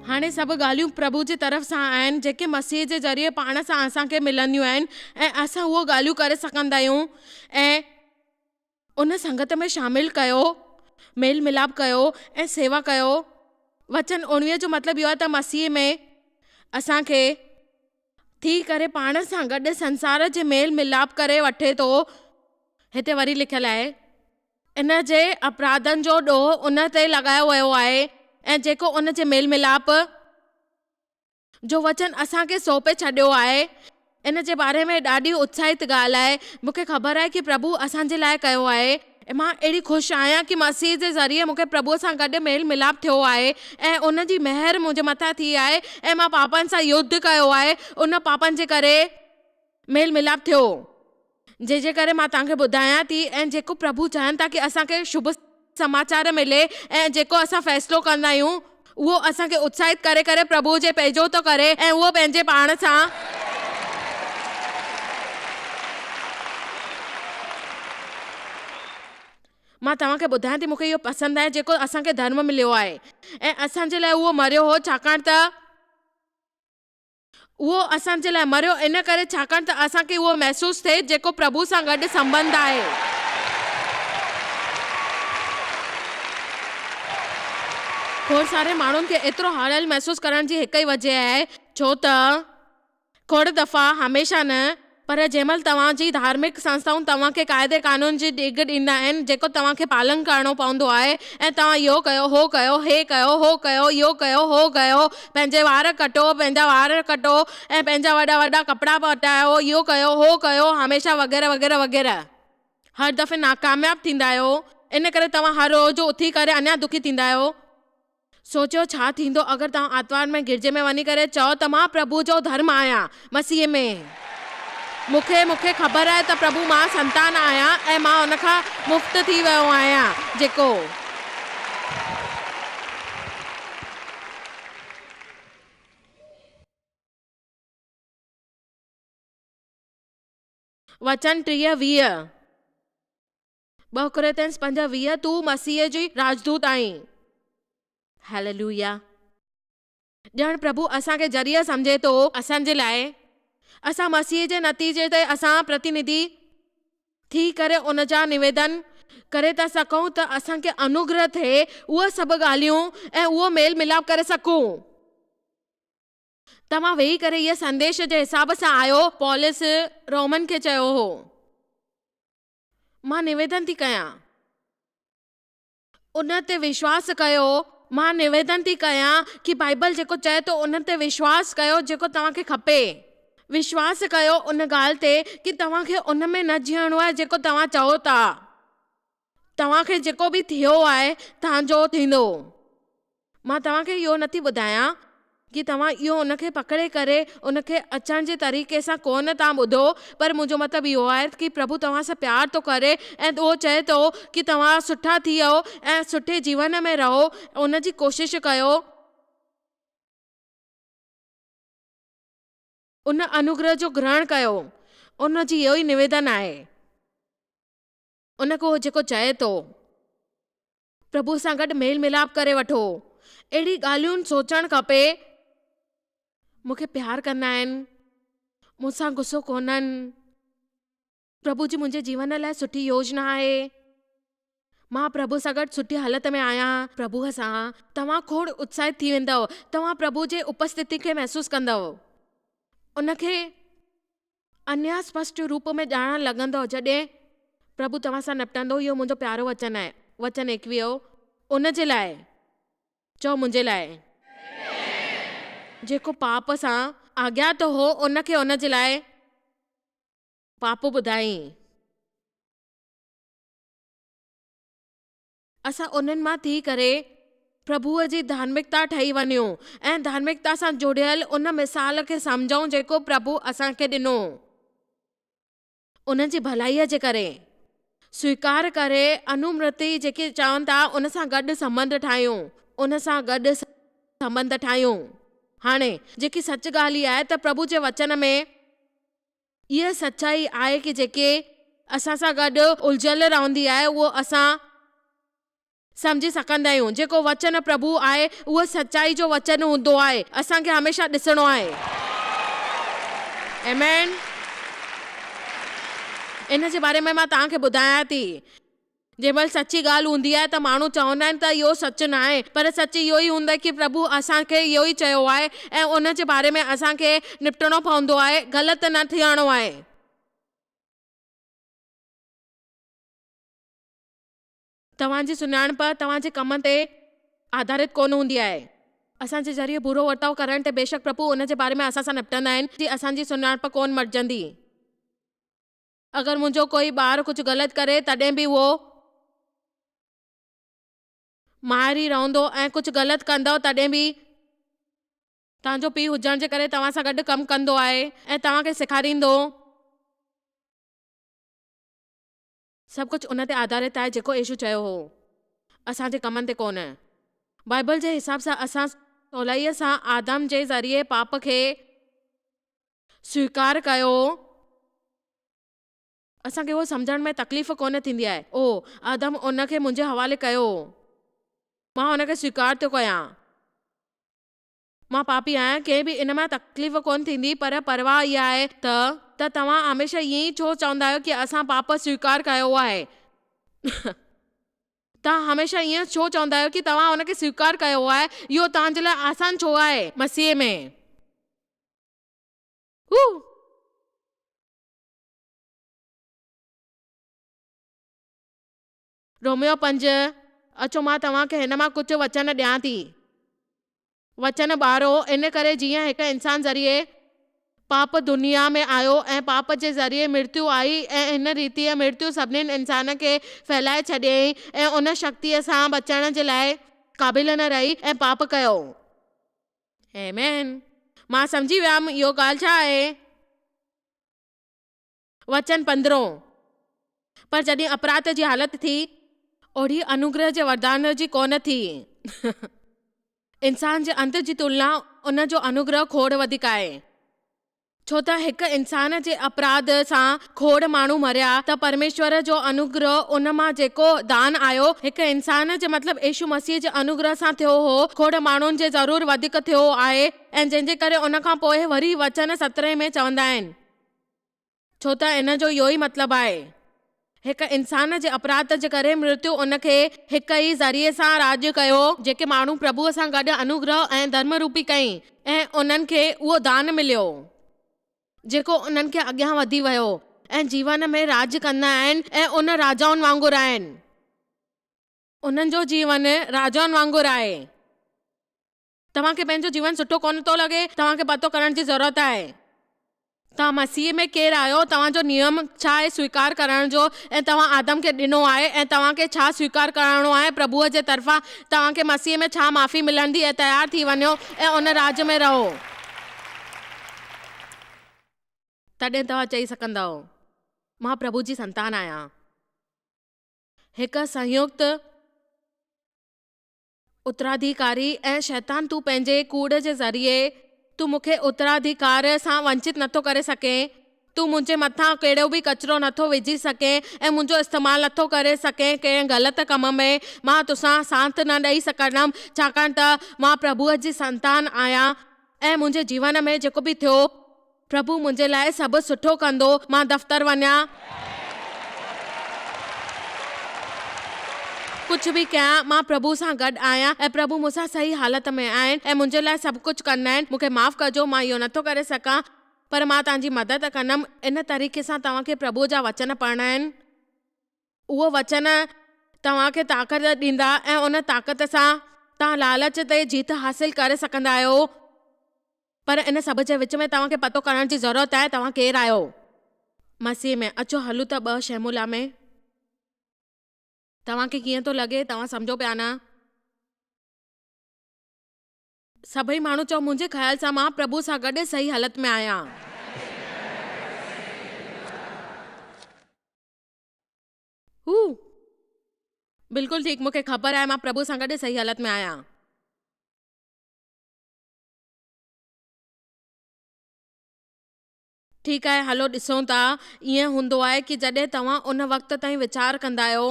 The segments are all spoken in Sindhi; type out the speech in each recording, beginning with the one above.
هاڻي سڀ ڳالهيون پرڀو جي طرف سان آهن، جيڪي مسيح جي ذريعي پاڻ سان اسان کي ملنديون آهن ۽ اسان اهو ڳالهيون ڪري سگهندا آهيون ۽ ان سنگت ۾ شامل ڪيو، ميل ميلاپ ڪيو ۽ سيوا ڪيو. وچن 19 جو مطلب اهو آهي ته مسيح ۾ اسان کي ٿي ڪري پاڻ سان گڏ سنسار جي ميل ميلاپ ڪري وٺي ٿو. هتي وري لکيل آهي. ان جي اپراڌن جو ڏوهه ان تي لڳايو ويو آهي ۽ جيڪو ان جي ميل ميلاپ جو وچن اسان کي سونپي ڇڏيو آهي، ان جي باري ۾ ڏاڍي اتساهت ڳالهه آهي. مون کي خبر آهي ڪي پرڀو اسان جي لاء ڪيو آهي. مان اهڙي خوش آهيان ڪي مسيح جي ذريعي مون کي پرڀوء سان گڏ ميل ميلاپ ٿيو آهي ۽ ان جي مهر منهنجي مٿان ٿي آهي ۽ مان پاپن سان يڌ ڪيو آهي، ان پاپن جي ڪري ميل ميلاپ ٿيو. جنهن جي ڪري مان توهان کي ٻڌايان ٿي ۽ جيڪو پرڀو چاهين ٿا ڪي اسان کي شڀ سماچار ملي ۽ جيڪو اسان فيصلو ڪندا آهيون اهو اسان کي اتساهت ڪري ڪري پرڀو جي پنهنجو ٿو ڪري ۽ اهو پنهنجي پاڻ سان مان توهان کي ٻڌايان ٿي مون کي اهو پسند آهي جيڪو اسان کي ڌرم مليو آهي ۽ اسان جي لاء اهو مريو هو ڇاڪاڻ ته اهو اسان جي لاء مريو ان ڪري ڇاڪاڻ ته اسان کي اهو محسوس ٿئي جيڪو پرڀو سان گڏ سنٻنڌ آهي. کوڙ ساري ماڻهن کي ايترو هاريل محسوس ڪرڻ جي هڪ ئي وجهه آهي ڇو ته کوڙ دفعا، هميشه نه، پر جنهن مهل توهان جي ڌارمڪ سنسٿائون توهان کي قاعدي قانون جي ڊيگهه ڏيندا آهن، جيڪو توهان کي پالن ڪرڻو پوندو آهي ۽ توهان اهو ڪيو، هو ڪيو، هي ڪيو، هو ڪيو، اهو ڪيو، هو ڪيو، پنهنجي وار ڪٽو، پنهنجا وار ڪٽو ۽ پنهنجا وڏا وڏا ڪپڙا پٽايو، اهو ڪيو، هو ڪيو، هميشه وغيره وغيره وغيره. هر دفعي ناڪامياب ٿيندا آهيو، ان ڪري توهان هر روز اٿي ڪري اڃا دکي ٿيندا آهيو. سوچيو ڇا ٿيندو اگر توهان آتوار ۾ گرجي ۾ وڃي ڪري چئو ته مان پرڀو جو ڌرم آهيان مسيح ۾. مون کي مون کي خبر آهي ته پرڀو مان سنتان آهيان ۽ مان ان کان مفت ٿي ويو آهيان جيڪو. وچن 30 20. 2 ڪورنٿين 5 20 تون مسيح جي راجدوت آهين. هيللويا. ڄڻ پرڀو اسان کي ذريعو سمجهي ٿو. اسان جي لاء اسان مسيح جي نتيجي تي اسان پرتينڌي ٿي ڪري ان جا نويدن ڪري ٿا سگهون ته اسان کي انوگره ٿئي اهي سڀ ڳالهيون ۽ اهو ميل ميلاپ ڪري سگهون. توهان ويهي ڪري اهي سنديش جي حساب سان آهيو. پولس رومن کي چيو هو. مان نويدن ٿي ڪيان. ان تي وشواس ڪيو. مان نويدن ٿي ڪيان ڪي بائيبل جيڪو چئي ٿو ان تي وشواس ڪيو جيڪو توهان کي کپي. وشواس ڪيو ان ڳالهه تي ڪي توهان کي ان ۾ نه جيئڻو آهي جيڪو توهان چئو ٿا. توهان کي جيڪو به ٿيو آهي توهان جو ٿيندو. مان توهان کي اهو نٿي ٻڌايان ڪي توهان اهو ان کي پڪڙي ڪري ان کي اچڻ جي طريقي سان ڪونه ٿا ٻڌو پر منهنجو مطلب اهو آهي ڪي پرڀو توهان سان پيار ٿو ڪري ۽ اهو چئي ٿو ڪي توهان سٺا ٿيو ۽ سٺي جيون ۾ رهو ان جي ڪوشش ڪيو. ان انوگره جو گرهڻ ڪيو ان جي اهو ئي نويدن آهي. ان کي اهو جيڪو چئي ٿو. پرڀو سان گڏ ميل ميلاپ ڪري وٺو. اهڙي ڳالهيون سوچڻ کپي. مون کي پيار ڪندا آهن. مون سان غصو ڪونهن. پرڀو جي منهنجي جيون لاء سٺي يوجنا آهي. مان پرڀو سان گڏ سٺي حالت ۾ آهيان. پرڀوء سان توهان کوڙ اتساهت ٿي ويندؤ. توهان پرڀو جي اپسٿتي کي محسوس ڪندؤ. ان کي. اڃا اسپشٽ روپ ۾ ڄاڻڻ لڳندؤ جڏهن پرڀو توهان سان نپٽندو. اهو منهنجو پيارو وچن آهي. وچن ايڪويهو، ان جي لاء، چئو منهنجي لاء. جيڪو پاپ سان آگيات هو ان کي ان جي لاء پاپ ٻڌائين. اسان انهن مان ٿي ڪري پرڀوء جي ڌارمڪتا ٺهي وڃون ۽ ڌارمڪتا سان جڙيل ان مثال کي سمجهون جيڪو پرڀو اسان کي ڏنو. ان جي ڀلائيء جي ڪري سويڪار ڪري انومرتي جيڪي چون ٿا ان سان گڏ سنٻنڌ ٺاهيون، ان سان گڏ سنٻنڌ ٺاهيون. هاڻي، جيڪي سچ ڳالهه هيء آهي ته پرڀو جي وچن ۾. اها سچائي آهي ڪي جيڪي اسان سان گڏ الجهيل رهندي آهي اهو اسان سمجهي سگهندا آهيون. جيڪو وچن پرڀو آهي، اهو سچائي جو وچن هوندو آهي. اسان کي هميشه ڏسڻو آهي. آمين. ان جي باري ۾ مان توهان کي ٻڌايان ٿي. جنهن مهل سچي ڳالهه هوندي آهي ته ماڻهو چوندا آهن ته اهو سچ ناهي، پر سچ اهو ئي هوندو آهي ڪي پرڀو اسان کي اهو ئي چيو آهي ۽ ان جي باري ۾ اسان کي نپٽڻو پوندو آهي، غلط نه ٿيڻو آهي. توهان جي سڃاڻپ توهان جي ڪم تي آڌارت ڪونه هوندي آهي. اسان جي ذريعي برو ورتاء ڪرڻ تي بيشڪ پرڀو ان جي باري ۾ اسان سان نپٽندا آهن جي اسان جي سڃاڻپ ڪونه مٽجندي. اگر منهنجو ڪوئي ٻار ڪجهه غلط ڪري تڏهن به اهو مائر ئي رهندو ۽ ڪجهه غلط ڪندؤ تڏهن به توهان جو پيء هجڻ جي ڪري توهان سان گڏ ڪم ڪندو آهي ۽ توهان کي سيکاريندو. سڀ ڪجهه ان تي آڌارت آهي جيڪو يسوع چيو هو، اسان جي ڪمن تي ڪونه. بائيبل جي حساب سان اسان سولائيء سان آدم جي ذريعي پاپ کي سويڪار ڪيو. اسان کي اهو سمجهڻ ۾ تڪليف ڪونه ٿيندي آهي، اوه، آدم ان کي منهنجي حوالي ڪيو. مان ان کي سويڪار ٿو ڪيان. مان پاپي آهيان، ڪنهن به ان مان تڪليف ڪونه ٿيندي، پر پرواهه اها آهي ته ته توهان هميشه ائين ئي ڇو چوندا آهيو ڪي اسان پاپ سويڪار ڪيو آهي؟ توهان هميشه ائين ڇو چوندا آهيو ڪي توهان ان کي سويڪار ڪيو آهي؟ اهو توهان جي لاء آسان ڇو آهي؟ مسيح ۾. هو. روميو پنج، اچو مان توهان کي هن مان ڪجهه وچن ڏيان ٿي. وچن ٻارو، ان ڪري جيئن هڪ انسان ذريعي پاپ دنيا ۾ آيو ۽ پاپ جي ذريعي مرتيو آئي ۽ هن ريتيء مرتيو سڀني انسانن کي ڦهلائي ڇڏيائين ۽ ان شڪتيء سان بچڻ جي لاء قابل نه رهي ۽ پاپ ڪيو. آمين. مان سمجهي ويم اهو ڳالهه ڇا آهي. وچن پندرهون، پر جڏهن اپراڌ جي حالت ٿي، اوڙي انوگره جي وردان جي ڪونه ٿي. انسان جي انت جي تلنا ان جو انوگره کوڙ وڌيڪ آهي. ڇو ته هڪ انسان جي اپراڌ سان کوڙ ماڻهو مريا، ته پرميشور جو انوگره ان مان جيڪو دان آيو، هڪ انسان جي مطلب يسوع مسيح جي انوگره سان ٿيو هو، کوڙ ماڻهن جي ضرور وڌيڪ ٿيو آهي ۽ جنهن جي ڪري ان کان پوء وري وچن سترهين ۾ چوندا آهن. ڇو ته ان جو اهو ئي مطلب آهي. هڪ انسان جي اپراڌ جي ڪري مرتيو ان کي هڪ ئي ذريعي سان راڄ ڪيو. جيڪي ماڻهو پرڀوء سان گڏ انوگره ۽ ڌرم روپي ڪئي ۽ انهن کي اهو دان مليو، جيڪو انهن کي اڳيان وڌي ويو ۽ جيون ۾ راڄ ڪندا آهن ۽ ان راجائن وانگر آهن. انهن جو جيون راجائن وانگر آهي. توهان کي پنهنجو جيون سٺو ڪونه ٿو لڳي، توهان کي پتو ڪرڻ جي ضرورت آهي. توهان مسيح ۾ ڪير آهيو، توهان جو نيم ڇا آهي سويڪار ڪرڻ جو ۽ توهان آدم کي ڏنو آهي ۽ توهان کي ڇا سويڪار ڪرڻو آهي پرڀوء جي طرفان توهان کي مسيح ۾ ڇا معافي ملندي ۽ تيار ٿي وڃو ۽ ان راڄ ۾ رهو. تڏهن توهان چئي سگهندؤ، مان پرڀو جي سنتان آهيان. هڪ سنيوڪت. اتراڌيڪاري ۽ شيطان تون پنهنجي ڪوڙ جي ذريعي تون مون کي اتراڌيڪار سان ونچت نٿو ڪري سگهين، تون منهنجي مٿان ڪهڙو به ڪچرو نٿو وجهي سگهين ۽ منهنجو استعمال نٿو ڪري سگهين ڪنهن غلط ڪم ۾، مان توسان ساٿ نه ڏئي سگهندم ڇاڪاڻ ته مان پرڀوء جي سنتان آهيان ۽ منهنجي جيون ۾ جيڪو به ٿيو پرڀو منهنجي لاء سڀ سٺو ڪندو، مان دفتر وڃان، ڪجهه به ڪيان، مان پرڀو سان گڏ آهيان ۽ پرڀو مون سان صحيح حالت ۾ آهن ۽ منهنجي لاء سڀ ڪجهه ڪندا آهن، مون کي معاف ڪجو، مان اهو نٿو ڪري سگهان، پر مان توهان جي مدد ڪندم. ان طريقي سان توهان کي پرڀوء جا وچن پڙهڻا آهن. اهو وچن توهان کي طاقت ڏيندا ۽ ان طاقت سان توهان لالچ تي جيت حاصل ڪري سگهندا آهيو. پر ان سڀ جي وچ ۾ توهان کي پتو ڪرڻ جي ضرورت آهي توهان ڪير آهيو. مسيح ۾. اچو هلون ته ٻه شيمولا ۾. توهان کي ڪيئن ٿو لڳي؟ توهان سمجهو پيا نه؟ سڀئي ماڻهو چئو، منهنجي خيال سان مان پرڀو سان گڏ صحيح حالت ۾ آهيان. هو. بلڪل ٺيڪ، مون کي خبر آهي مان پرڀو سان گڏ صحيح حالت ۾ آهيان. ٺيڪ آهي، هلو ڏسون ٿا. ائين هوندو آهي ڪي جڏهن توهان ان وقت تائين ويچار ڪندا آهيو.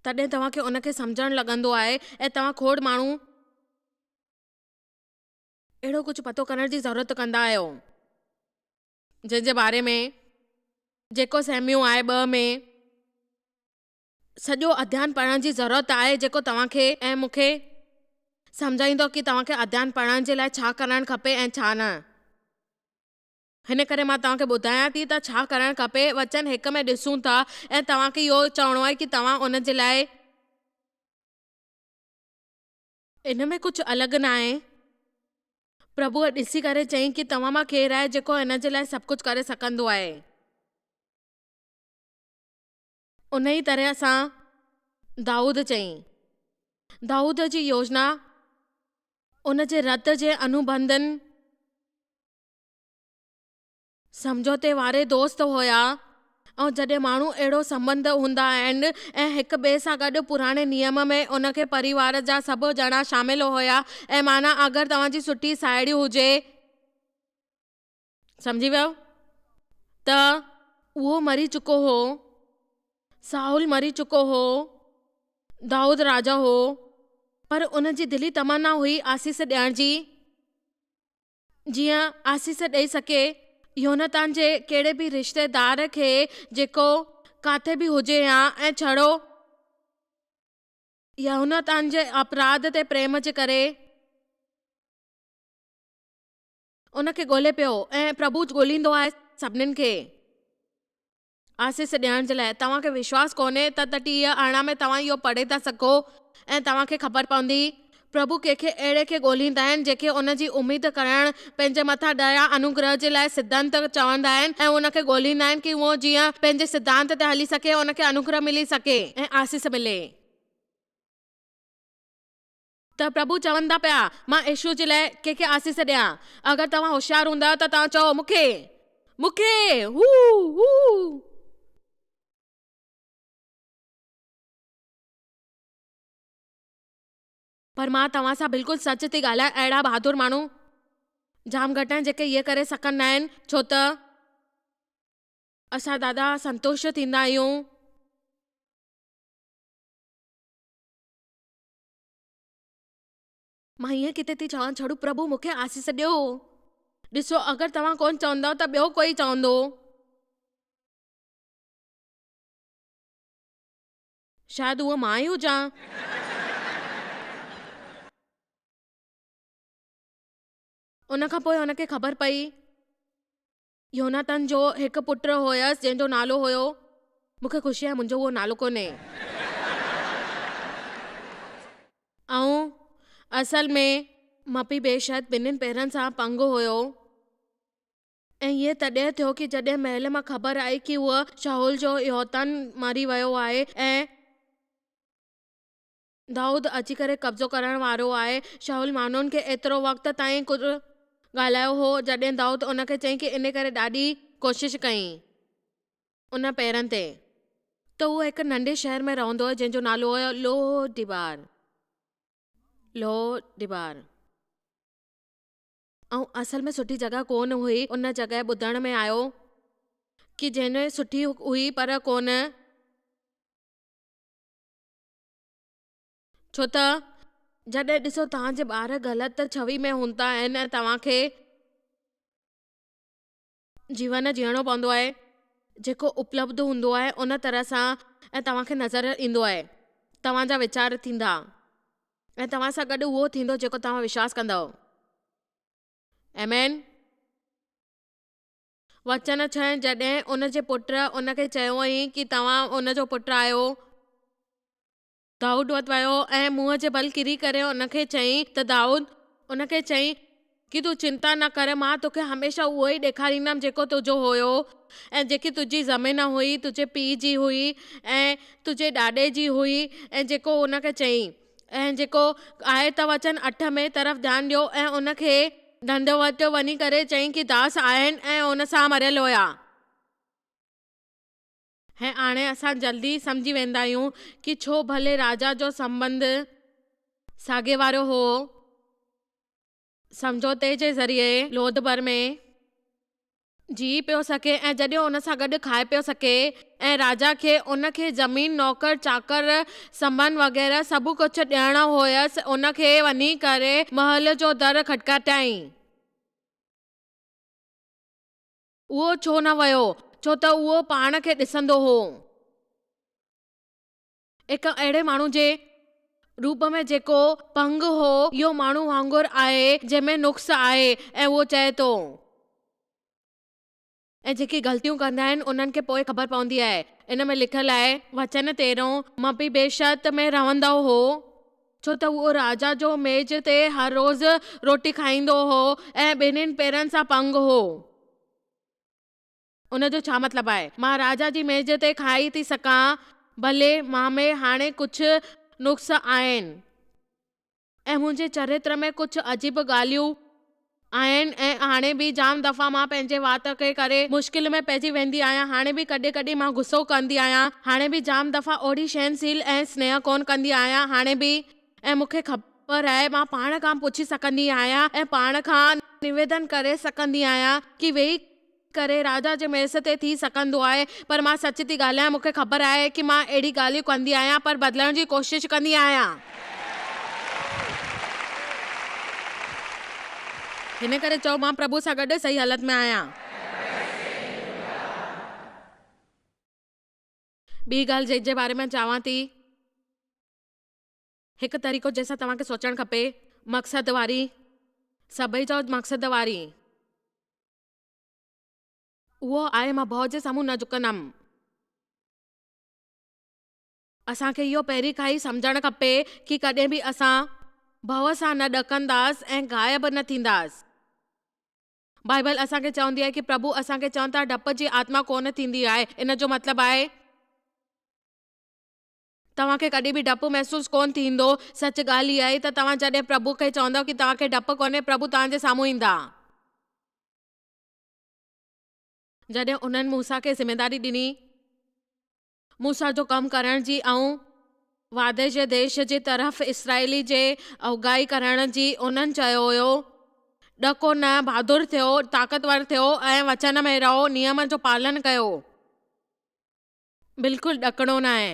تڏهن توهان کي ان کي سمجهڻ لڳندو آهي ۽ توهان کوڙ ماڻهو اهڙو ڪجهه پتو ڪرڻ جي ضرورت ڪندا آهيو جنهن جي باري ۾ جيڪو سيميون آهي ٻه ۾ سڄو اڌيان پڙهڻ جي ضرورت آهي جيڪو توهان کي ۽ مون کي سمجهائيندو ڪي توهان کي اڌيان پڙهڻ جي لاء ڇا ڪرڻ کپي ۽ ڇا نه. هن ڪري مان توهان کي ٻڌايان ٿي ته ڇا ڪرڻ کپي. وچن هڪ ۾ ڏسون ٿا ۽ توهان کي اهو چوڻو آهي ڪي توهان ان جي لاء. ان ۾ ڪجهه الڳ ناهي. پرڀوء ڏسي ڪري چيائين ڪي توهان مان ڪير آهي جيڪو هن جي لاء سڀ ڪجهه ڪري سگهندو آهي. انهيء طرح سان دائود چيائين. دائود جي يوجنا ان جي رت جي انوبنڌن سمجهوتي واري دوست هيا ۽ جڏهن ماڻهو اهڙو سنٻنڌ هوندا آهن ۽ هڪ ٻئي سان گڏ پراڻي نيم ۾ ان کي پريوار جا سڀ ڄڻا شامل هيا ۽ معنيٰ اگر توهان جي سٺي ساهيڙي هجي سمجهي ويو ته اهو مري چڪو هو سائول مري چڪو هو دائود راجا هو پر ان جي دلي تمنا هئي آسيس ڏيڻ جي. جيئن آسيس ڏئي سگهي. يونتان جي ڪهڙي به رشتيدار کي جيڪو ڪاٿي به هجي ها ۽ ڇڙو يونتان جي اپراڌ تي پريم جي ڪري ان کي ڳولي پيو ۽ پرڀو ڳوليندو آهي سڀنين کي. آسيس ڏيڻ جي لاء توهان کي وشواس ڪونهي ته ته 30 18 ۾ توهان اهو پڙهي ٿا سگهو ۽ توهان کي خبر پوندي پرڀو ڪنهن کي اهڙي کي ڳولهيندا آهن جيڪي ان جي اميد ڪرڻ پنهنجي مٿان ديا انوگره جي لاء سڌانت چوندا آهن ۽ ان کي ڳولهيندا آهن ڪي اهو جيئن پنهنجي سڌانت تي هلي سگهي ان کي انوگره ملي سگهي ۽ آسيس ملي. ته پرڀو چون ٿا پيا، مان يسوع جي لاء ڪنهن کي آسيس ڏيان؟ اگر توهان هوشيار هوندا آهيو ته توهان چئو، مون کي! مون کي! هو! هو! پر مان توهان سان بلڪل سچ ٿي ڳالهايان، اهڙا بهادر ماڻهو جام گهٽ آهن جيڪي ائين ڪري سگهندا آهن، ڇو ته اسان ڏاڍا سنتشٽ ٿيندا آهيون. مان ائين ڪٿي ٿي چوان ڇڙو پرڀو مون کي آسيس ڏيو. ڏسو اگر توهان ڪونه چوندؤ ته ٻيو ڪوئي چوندو. شايد اهو مان ئي هجان. ان کان پوء هن کي خبر پئي. يوناتن جو هڪ پٽ هيس جنهن جو نالو هيو. مون کي خوشي آهي منهنجو اهو نالو ڪونهي. ۽ اصل ۾ مپي بيشد ٻنهين پيرن سان پنگ هيو. ۽ ائين تڏهن ٿيو ڪي جڏهن محل مان خبر آئي ڪي هو شائول جو يوناتن مري ويو آهي ۽. دائود اچي ڪري قبضو ڪرڻ وارو آهي. شائول ماڻهن کي ايترو وقت تائين ڪجهه ڳالهايو هو، جڏهن دائود ان کي چيائين ڪي انهي ڪري ڏاڍي ڪوشش ڪئي. ان پيرن تي. ته هو هڪ ننڍي شهر ۾ رهندو هو جنهن جو نالو هيو لوڊيبار. Lodebar. ۽ اصل ۾ سٺي جڳهه ڪونه هئي. ان جڳهه ٻڌڻ ۾ آيو ڪي جنهن ۾ سٺي هئي پر ڪونه. ڇو ته جڏهن ڏسو توهان جي ٻار غلط ڇوي ۾ هوندا آهن ۽ توهان کي جيون جيئڻو پوندو آهي جيڪو اپلبڌ هوندو آهي ان طرح سان ۽ توهان کي نظر ايندو آهي توهان جا ويچار ٿيندا ۽ توهان سان گڏ اهو ٿيندو جيڪو توهان وشواس ڪندؤ. آمين. وچن ڇهه جڏهن ان جي پٽ ان کي چيو هئائين ڪي توهان ان جو پٽ آهيو. دائود وٽ ويو ۽ منهن جي ڀل ڪري ڪري ان کي چيائين ته دائود ان کي چيائين ڪي تون چنتا نه ڪر مان توکي هميشه اهو ئي ڏيکاريندم جيڪو تنهنجو هيو ۽ جيڪي تنهنجي زمين هئي تنهنجي پيء جي هئي ۽ تنهنجي ڏاڏي جي هئي ۽ جيڪو ان کي چيائين ۽ جيڪو آهي ته وچن اٺ ۾ طرف ڌيان ڏيو ۽ ان کي ڍنڍ وٽ وڃي ڪري چيائين ڪي داس آهن ۽ ان سان مريل هيا. ۽ هاڻي اسان جلدي سمجهي ويندا آهيون ڪي ڇو ڀلي راجا جو سنٻنڌ ساڳي وارو هو. سمجهوتي جي ذريعي لودبر ۾ جي پيو سگهي ۽ جڏهن ان سان گڏ کائي پيو سگهي ۽ راجا کي ان کي زمين، نوڪر چاڪر، سامان وغيره سڀ ڪجهه ڏيڻو هيس ان کي وڃي ڪري محل جو در کٽکٽايائين. اهو ڇو نه ويو؟ ڇو ته اهو پاڻ کي ڏسندو هو. هڪ اهڙي ماڻهو جي روپ ۾ جيڪو پنگ هو، اهو ماڻهو وانگر آهي جنهن ۾ نقص آهي ۽ اهو چئي ٿو. ۽ جيڪي غلطيون ڪندا آهن انهن کي پوء خبر پوندي آهي. ان ۾ لکيل آهي. وچن تيرهون، مفيبوشت ۾ رهندو هو، ڇو ته اهو راجا جو ميز تي هر روز روٽي کائيندو هو ۽ ٻنهين پيرن سان پنگ هو. ان جو ڇا مطلب آهي؟ مان راجا جي ميز تي کائي ٿي سگهان، ڀلي مان ۾ هاڻي ڪجهه نقص آهن ۽ منهنجي چريتر ۾ ڪجهه عجيب ڳالهيون آهن ۽ هاڻي به جام دفعا مان پنهنجي وات کي ڪري مشڪل ۾ پئجي ويندي آهيان، هاڻي به ڪڏهن ڪڏهن مان غصو ڪندي آهيان، هاڻي به جام دفعا اوهڙي سهنشيل ۽ سنيهه ڪونه ڪندي آهيان، هاڻي به ۽ مون کي خبر آهي مان پاڻ کان پڇي سگهندي آهيان ۽ پاڻ کان نويدن ڪري سگهندي آهيان ڪي ويهي ڪري راجا جي ميز تي ٿي سگهندو آهي پر مان سچ ٿي ڳالهايان مون کي خبر آهي ڪي مان اهڙي ڳالهيون ڪندي آهيان پر بدلڻ جي ڪوشش ڪندي آهيان. هن ڪري چئو مان پرڀو سان گڏ صحيح حالت ۾ آهيان. ٻي ڳالهه جنهن جي باري ۾ چوان ٿي. هڪ طريقو جنهن سان توهان کي سوچڻ کپي مقصد واري سڀئي چئو مقصد واري. اهو آهي مان ڀؤ جي سامهون نه جهڪندم. اسان کي اهو پهرين کان ئي سمجهڻ کپي ڪي ڪڏهن به اسان ڀؤ سان نه ڏڪنداس ۽ غائب نه ٿينداس. بائبل اسان کي چوندي آهي ڪي پرڀو اسان کي چون ٿا ڊپ جي آتما ڪونه ٿيندي آهي ان جو مطلب آهي. توهان کي ڪڏهن به ڊپ محسوس ڪونه ٿيندو. سچ ڳالهه اها آهي ته توهان جڏهن پرڀو کي چوندؤ ڪي توهان کي ڊپ ڪونهي پرڀو توهان جي سامهون ايندا. جڏهن انهن موسيٰ کي ذميداري ڏني موسيٰ جو ڪم ڪرڻ جي ۽ وعدي جي ديش جي طرف اسرائيلي جي اڳواڻي ڪرڻ جي، انهن چيو هيو، ڏڪو نه، بهادر ٿيو، طاقتور ٿيو ۽ وچن ۾ رهو، نيم جو پالن ڪيو. بلڪل ڏڪڻو ناهي.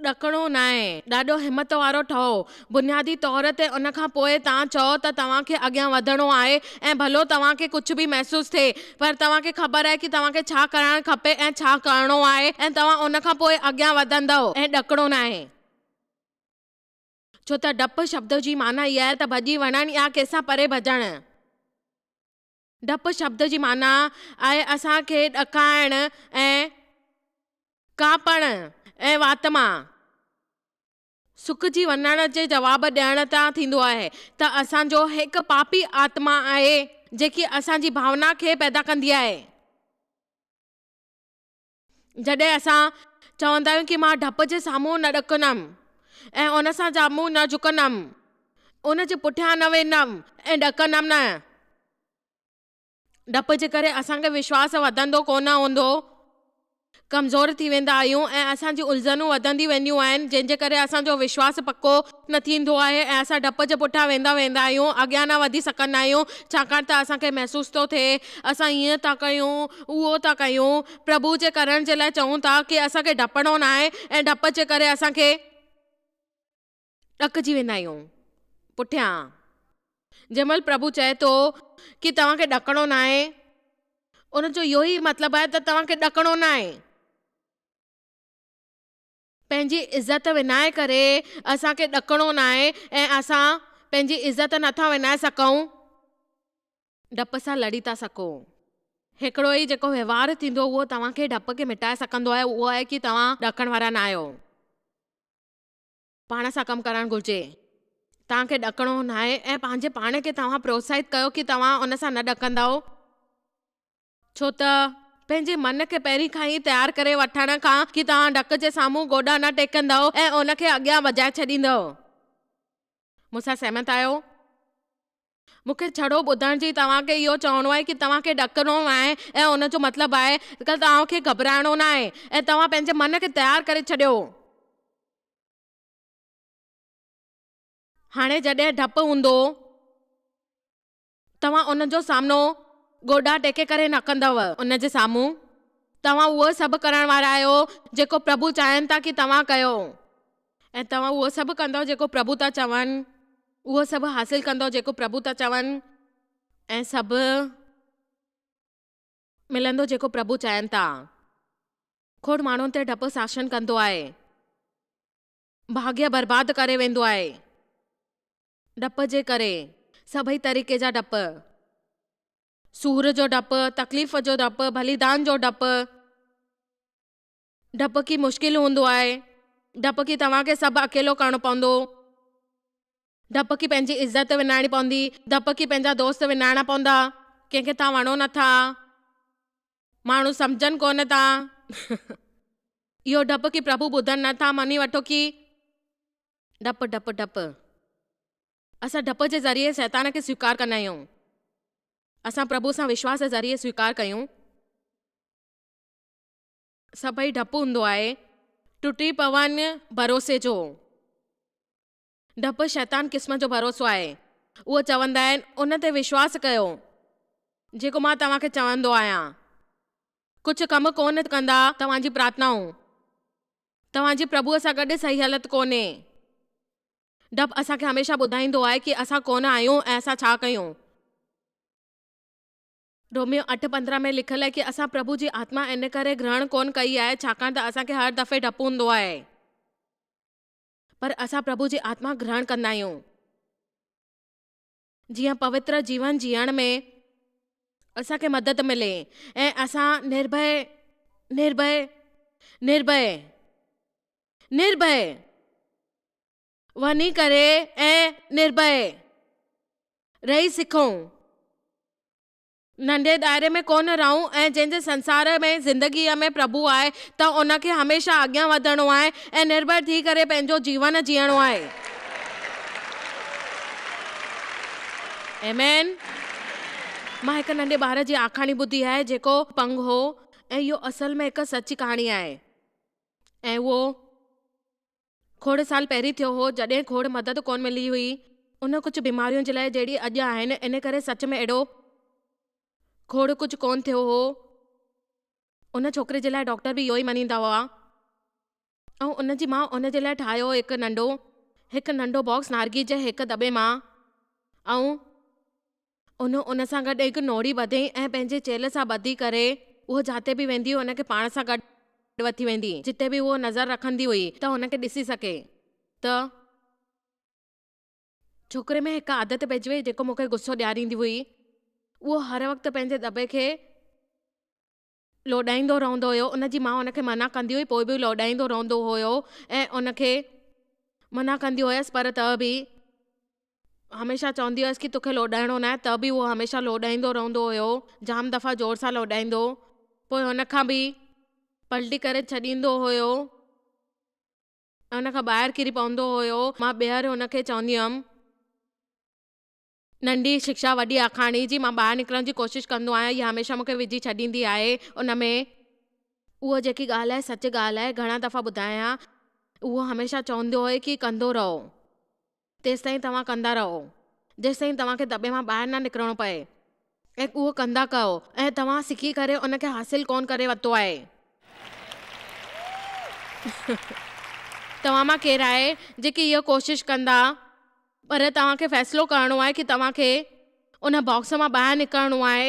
ڏڪڻو ناهي. ڏاڍو همت وارو ٺهو. بنيادي طور تي ان کان پوء توهان چئو ته توهان کي اڳيان وڌڻو آهي ۽ ڀلو توهان کي ڪجهه به محسوس ٿئي پر توهان کي خبر آهي ڪي توهان کي ڇا ڪرڻ کپي ۽ ڇا ڪرڻو آهي ۽ توهان ان کان پوء اڳيان وڌندؤ ۽ ڏڪڻو ناهي. ڇو ته ڊپ شبد جي معنيٰ اها آهي ته ڀڄي وڃڻ يا ڪنهن سان پري ڀڄڻ. ڊپ شبد جي معنيٰ آهي اسان کي ڏڪائڻ ۽ ڪانپڻ ۽ وات مان سڪجي وڃڻ جي جواب ڏيڻ تان ٿيندو آهي ته اسان جو هڪ پاپي آتما آهي جيڪي اسان جي ڀاونا کي پيدا ڪندي آهي. جڏهن اسان چوندا آهيون ڪي مان ڊپ جي سامهون نه ڏڪندم ۽ ان سان سامهون نه جهڪندم، ان جي پٺيان نه ويندم ۽ ڏڪندم نه. ڊپ جي ڪري اسان کي وشواس وڌندو ڪونه هوندو، ڪمزور ٿي ويندا آهيون ۽ اسان جون الجهنون وڌنديون وينديون آهن، جنهن جي ڪري اسان جو وشواس پڪو نه ٿيندو آهي ۽ اسان ڊپ جي پٺيان ويندا ويندا آهيون، اڳيان نه وڌي سگهندا آهيون، ڇاڪاڻ ته اسان کي محسوس ٿو ٿئي اسان هيئن ٿا ڪيون، اهو ٿا ڪيون، پرڀو جي ڪرڻ جي لاء چئون ٿا ڪي اسان کي ڊپڻو ناهي ۽ ڊپ جي ڪري اسان کي ڏڪجي ويندا آهيون. پٺيان جنهن مهل پرڀو چئي ٿو ڪي توهان کي ڏڪڻو ناهي ان جو اهو ئي مطلب آهي ته توهان کي ڏڪڻو ناهي. پنهنجي عزت وڃائي ڪري اسان کي ڏڪڻو ناهي ۽ اسان پنهنجي عزت نٿا وڃائي سگهون. ڊپ سان لڙي ٿا سگهو. هڪڙو ئي جيڪو وهنوار ٿيندو اهو توهان کي ڊپ کي مٽائي سگهندو آهي اهو آهي ڪي توهان ڏڪڻ وارا ناهيو. پاڻ سان ڪم ڪرڻ گهرجي. توهان کي ڏڪڻو ناهي ۽ پنهنجي پاڻ کي توهان پروتساهت ڪيو ڪي توهان ان سان نه ڏڪندؤ. ڇو ته پنهنجي من کي پهرين کان ئي تيار ڪري وٺڻ کان ڪي توهان ڊڪ جي سامهون گوڏا نه ٽيڪندؤ ۽ ان کي اڳيان وڄائي ڇڏيندؤ. مون سان سهمت آهيو؟ مون کي ڇڙو ٻڌڻ جي توهان کي اهو چوڻو آهي ڪي توهان کي ڏڪڻو ناهي ۽ ان جو مطلب آهي ته توهان کي گهٻرائڻو ناهي ۽ توهان پنهنجي من کي تيار ڪري ڇڏيو. هاڻي جڏهن ڊپ هوندو. توهان ان جو سامنو گوڏا ٽيڪي ڪري نه ڪندؤ ان جي سامهون. توهان اهو سڀ ڪرڻ وارا آهيو جيڪو پرڀو چاهين ٿا ڪي توهان ڪيو. ۽ توهان اهو سڀ ڪندؤ جيڪو پرڀو ٿا چون. اهو سڀ حاصل ڪندؤ جيڪو پرڀو ٿا چون. ۽ سڀ ملندو جيڪو پرڀو چاهين ٿا. کوڙ ماڻهن تي ڊپ شاسن ڪندو آهي. ڀاڳيه برباد ڪري ويندو آهي. ڊپ جي ڪري. سڀئي طريقي جا ڊپ. سور جو ڊپ، تڪليف جو ڊپ، بليدان جو ڊپ. ڊپ ڪي مشڪل هوندو آهي. ڊپ ڪي توهان کي سڀ اڪيلو ڪرڻو پوندو. ڊپ ڪي پنهنجي عزت وڃائڻي پوندي. ڊپ ڪي پنهنجا دوست وڃائڻا پوندا. ڪنهن کي توهان وڻو نٿا. ماڻهو سمجهن ڪونه ٿا. اهو ڊپ ڪي پرڀو ٻڌن نٿا. مڃي وٺو ڪي ڊپ ڊپ ڊپ. اسان ڊپ جي ذريعي شيطان کي سويڪار ڪندا آهيون. اسان پرڀو سان وشواس جي ذريعي سويڪار ڪيون. سڀئي ڊپ هوندو آهي. ٽٽي پون ڀروسي جو. ڊپ شيطان قسم جو ڀروسو آهي. اهو چوندا آهن ان تي وشواس ڪيو جيڪو مان توهان کي چوندو آهيان. ڪجهه ڪم ڪونه ڪندا توهان جي پرارٿنائون. توهان جي پرڀوء سان گڏ صحيح هلت ڪونهي. ڊپ اسان کي هميشه ٻڌائيندو آهي ڪي اسان ڪونه آهيون ۽ اسان ڇا ڪيون. روميو اٺ 15 ۾ لکيل آهي ڪي اسان پرڀو جي آتما ان ڪري گرهڻ ڪونه ڪئي آهي ڇاڪاڻ ته اسان کي هر دفعي ڊپ هوندو آهي. پر اسان پرڀو جي آتما گرهڻ ڪندا آهيون. جيئن پوتر جيون جيئڻ ۾ اسان کي مدد ملي ۽ اسان نرڀي نرڀي نرڀي نرڀي وڃي ڪري ۽ نرڀي رهي سکون. ننڍي دائري ۾ ڪونه رهون ۽ جنهن جي سنسار ۾ زندگيء ۾ پرڀو آهي ته ان کي هميشه اڳيان وڌڻو آهي ۽ نرڀر ٿي ڪري پنهنجو جيون جيئڻو آهي. آمين. مان هڪ ننڍي ٻار جي آکاڻي ٻڌي آهي جيڪو پنگ هو ۽ اهو اصل ۾ هڪ سچي ڪهاڻي آهي ۽ اهو کوڙ سال پهرين ٿيو هو جڏهن کوڙ مدد ڪونه ملي هئي ان ڪجهه بيمارين جي لاء جهڙي اڄ آهن ان ڪري سچ ۾ اهڙو کوڙ ڪجهه ڪونه ٿيو هو ان ڇوڪري جي لاء ڊاڪٽر به اهو ئي مڃيندا هئا ۽ ان جي ماء ان جي لاء ٺاهيو هڪ ننڍو هڪ ننڍو باڪس نارگي جي هڪ دٻي مان ۽ ان ان سان گڏ هڪ نوڙي ٻڌي ۽ پنهنجي چيلهه سان ٻڌي ڪري اهو جاتي به ويندي هئي ان کي پاڻ سان گڏ وٺي ويندي جتي به هوء نظر رکندي هئي ته هن کي ڏسي سگهي ته ڇوڪري ۾ هڪ عادت پئجي وئي جيڪو مون کي غصو ڏياريندي هئي اهو هر وقت پنهنجي دٻي کي لوڏائيندو رهندو هيو، ان جي ماء ان کي منع ڪندي هئي پوء به لوڏائيندو رهندو هيو ۽ ان کي منع ڪندي هيس پر ته به هميشه چوندي هيس ڪي توکي لوڏائڻو ناهي ته به اهو هميشه لوڏائيندو رهندو هيو جام دفعا زور سان لوڏائيندو پوء ان کان به پلٽي ڪري ڇڏيندو هيو ۽ ان کان ٻاهر ڪري پوندو هيو مان ٻيهر ان کي چوندي هيم. ننڍي شڪشا وڏي آکاڻي جي مان ٻاهر نڪرڻ جي ڪوشش ڪندو آهيان اها هميشه مون کي وجهي ڇڏيندي آهي ان ۾ اهو جيڪي ڳالهه آهي سچ ڳالهه آهي گهڻا دفعا ٻڌايان اهو هميشه چوندو هو ڪي ڪندو رهو تيستائين توهان ڪندا رهو جيستائين توهان کي دٻي مان ٻاهر نه نڪرڻو پئي ۽ اهو ڪندا ڪيو ۽ توهان سکي ڪري ان کي حاصل ڪونه ڪري ورتو آهي. توهان مان ڪير آهي جيڪي اهو ڪوشش ڪندا پر توهان کي فيصلو ڪرڻو آهي ڪي توهان کي ان باڪس مان ٻاهر نڪرڻو آهي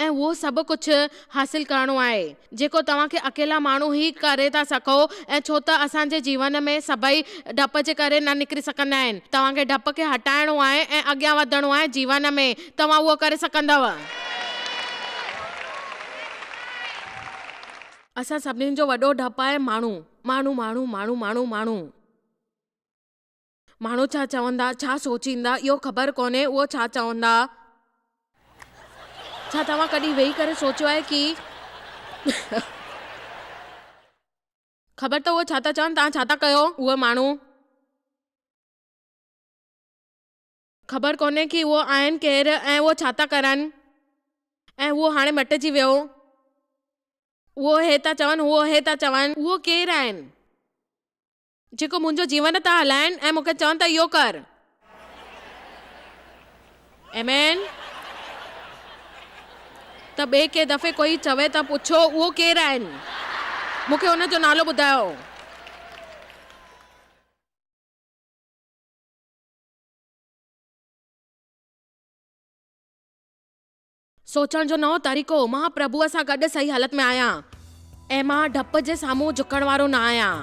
۽ اهو سڀ ڪجهه حاصل ڪرڻو آهي جيڪو توهان کي اڪيلا ماڻهو ئي ڪري ٿا سگهو ۽ ڇو ته اسان جي جيون ۾ سڀئي ڊپ جي ڪري نه نڪري سگهندا آهن توهان کي ڊپ کي هٽائڻو آهي ۽ اڳيان وڌڻو آهي جيون ۾ توهان اهو ڪري سگهندؤ. اسان سڀني جو وڏو ڊپ آهي ماڻهو ماڻهو ماڻهو ماڻهو ماڻهو ماڻهو. ماڻهو ڇا چوندا، ڇا سوچيندا، اهو خبر ڪونهي اهو ڇا چوندا. ڇا توهان ڪڏهن ويهي ڪري سوچيو آهي ڪي. خبر ته اهو ڇا ٿا چون، توهان ڇا ٿا ڪيو، اهي ماڻهو. خبر ڪونهي ڪي اهو آهن ڪير ۽ اهو ڇا ٿا ڪرن ۽ اهو هاڻي مٽجي ويو. اهو هي ٿا چون، اهو هي ٿا چون. اهو ڪير آهن؟ جيڪو منهنجو جيون ٿا هلائين ۽ مون کي چون ته اهو ڪر. آمين. ته ٻئي ڪنهن دفعي ڪوئي چوي ته پڇو اهو ڪير آهن؟ مون کي ان جو نالو ٻڌايو. سوچڻ جو نئون طريقو، مان پرڀوء سان گڏ صحيح حالت ۾ آهيان ۽ مان ڊپ جي سامهون جهڪڻ وارو نه آهيان.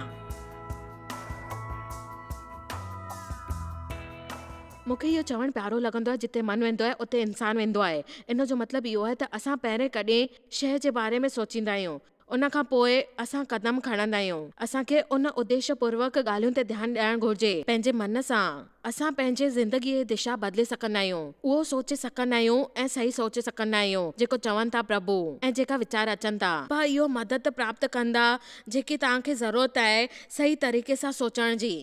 مون کي اهو چوڻ پيارو لڳندو آهي جتي من ويندو آهي اتي انسان ويندو آهي. ان جو مطلب اهو آهي ته اسان پهرين ڪڏهن شيء جي باري ۾ سوچيندا آهيون ان کان پوء اسان قدم کڻندا آهيون. اسان کي ان اديش پوروڪ ڳالهين تي ڌيان ڏيڻ گهرجي. پنهنجي من سان اسان پنهنجي زندگيء جي دشا بدلي سگهندا آهيون. اهو سوچي سگهندا آهيون ۽ صحيح سوچي سگهندا آهيون جيڪو چون ٿا پرڀو ۽ جيڪا ويچار اچن ٿا. به اهو مدد پراپت ڪندا جيڪي توهان کي ضرورت آهي صحيح طريقي سان سوچڻ جي.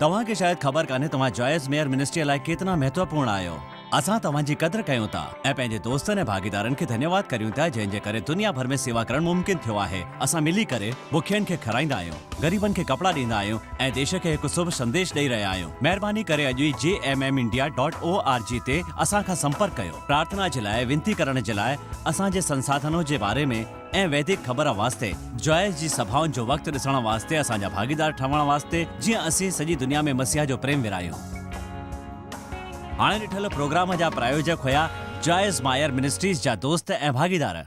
توهان کي شايد خبر ڪانهي توهان جوائس ميئر منسٽريء لاء ڪيتنا مهتوپورڻ آهيو. اسان توهان جي قدر ڪيون ٿا ۽ پنهنجي دوستن ۽ ڀاڳيدارن کي ڌنيواد ڪريون ٿا جنهن جي ڪري دنيا ڀر ۾ سيوا ڪرڻ ممڪن ٿيو آهي. اسان ملي ڪري بکين کي کارائيندا آهيون، غريبن کي ڪپڙا ڏيندا آهيون ۽ ديش کي هڪ شڀ سنديش ڏئي رهيا آهيون. مهرباني ڪري اڄ ئي J M M India dot O R G تي اسان کان سمپرڪ ڪيو. پرارٿنا جي لاء وينتي ڪرڻ جي لاء اسان جي سنساڌنو جي باري ۾ ۽ ويدڪ خبر واسطي، جوائس جي سڀائن جو وقت ڏسڻ واسطي اسان جا ڀاڳيدار ٺهڻ واسطي جيئن اسين سڄي دنيا ۾ مسيح جو پريم ورهايون. هاڻي ڏٺل پروگرام جا پرايوجڪ هيا جوائس مائر منسٽريز جا دوست ۽ ڀاڳيدار.